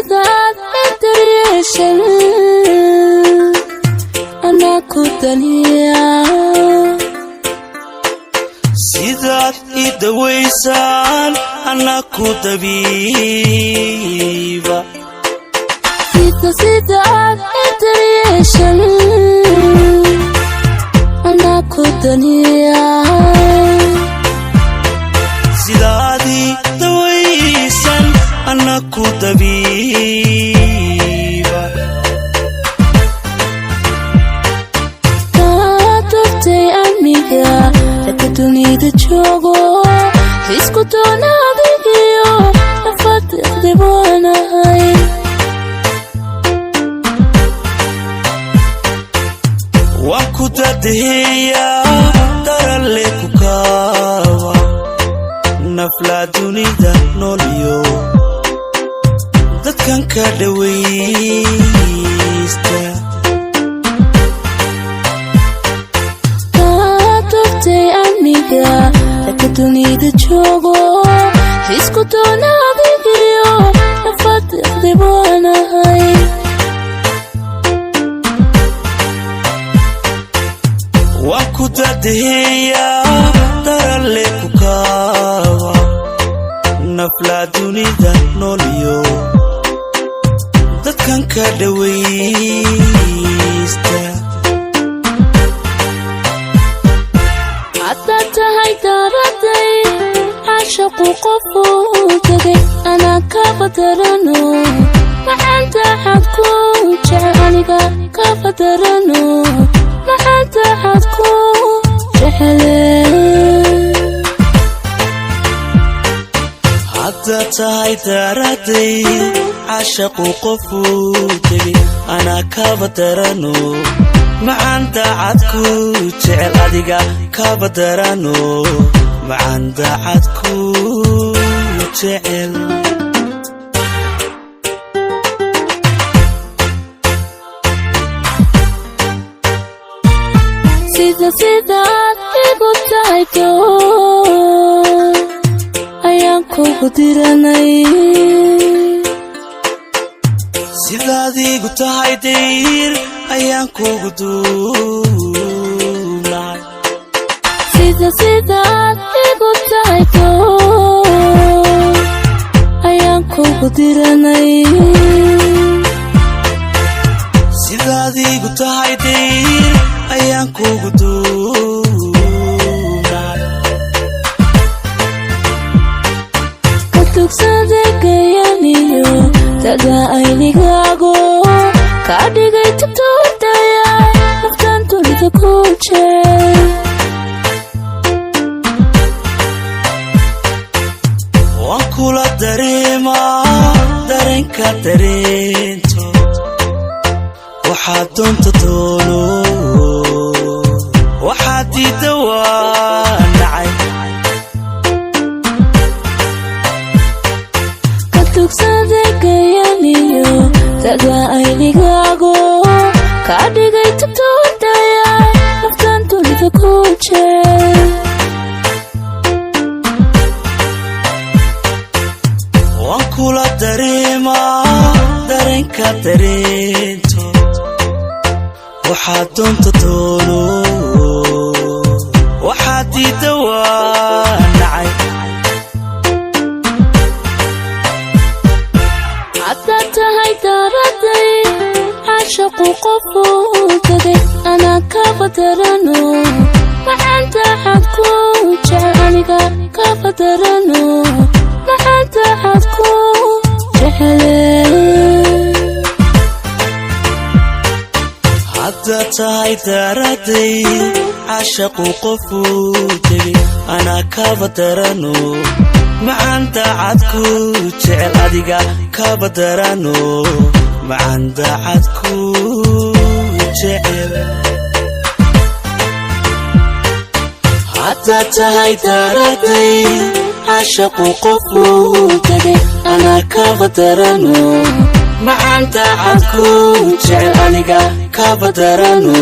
Sidaad i daryeeshay anaa ku daniya. Sidaad i dawaysaan anaa ku dabiiba. Sidaad i daryeeshay anaa ku daniya. Sidaad i dawaysan anaa ku dabiiba. Kaa dortay aniga ragga dunida joogo, isku doona adigiyo nafadiqdi waanahay. Waan ku dadaheeyaa, daralle ku kaaba naflaa dunida noolyo dadkan ka dhawaysta. Kaa dortay aniga ragga dunida joogo, isku doona adigiyo nafadiqdi waanahay. Waan ku dadaheeyaa, daralle ku kaaba naflaa dunida noolyo dadkan ka dhawaysta. Haddaad tahay daraday caashaqu qofuu tegay, anaa kafadarano maxaan daacad ku jecel, aniga kafadarano maxaan daacad ku jecele. Haddaad tahay daraday caashaqu qofuu tegay, anaa kaba darano macaan daacad ku jecel, adiga kaba darano macaan daacad ku jecel. Sidaad igu tahay door ayaan kugu diranay. Sidaad igu tahay dayr ayaan kugu duubnahay. Sidaad igu tahay door ayaan kugu diranay. Sidaad igu tahay dayr ayaan kugu duubnahay. Ka tugsada gayaniyo dada aynigaago kaa dhigay tubtoodaya naftan dunida ku jecel. Waan kula dareemaa dareenka dareento, waxaad doonta doono, waxaad diidda waa nacay. Ka tugsada gayaniyo dada aynigaago kaa dhigay tubtoodaya naftan dunida ku jecel. Waan kula dareemaa dareenka dareento, waxaad doonta doono, waxaad diidda waa nacay. Haddaad tahay daraday caashaqu qofuu tegay, anaa kafadarano maxaan daacad ku jecel, aniga kafadarano maxaan daacad ku jecele. Haddaad tahay daraday caashaqu qofuu tegay, anaa kaba darano macaan daacad ku jecel, adiga kaba darano macaan daacad ku jecel. Haddaad tahay daraday caashaqu qofuu tegay, anaa kaba darano macaan daacad ku jecel, aniga kaba darano.